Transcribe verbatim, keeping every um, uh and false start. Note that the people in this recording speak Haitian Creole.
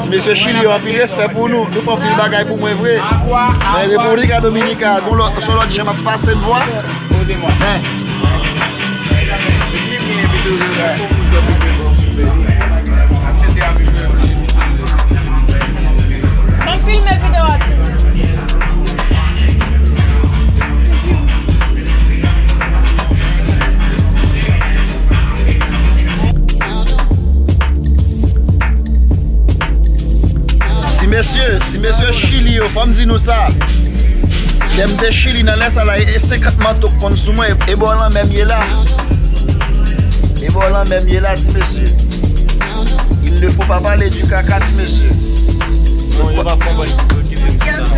Ti mesye Chili yo, anpil respè pou nou. Nou fè anpil bagay pou mwen vre. Men República Dominicana, gon lòt, se yon lòt jan m ap pase m vwa. Men, Ban m filme videyo a tou. Ti mesye, ti mesye Chili yo, fò m di nou sa. Lè m te Chili nan lè sa la, e senkant manto k konn sou mwen, e bò lanmè m ye la. E bò lanmè m ye la, ti mesye. Il ne faut pas parler du caca, ti mesye. Non, yo pa konprann. Yo kite m sa.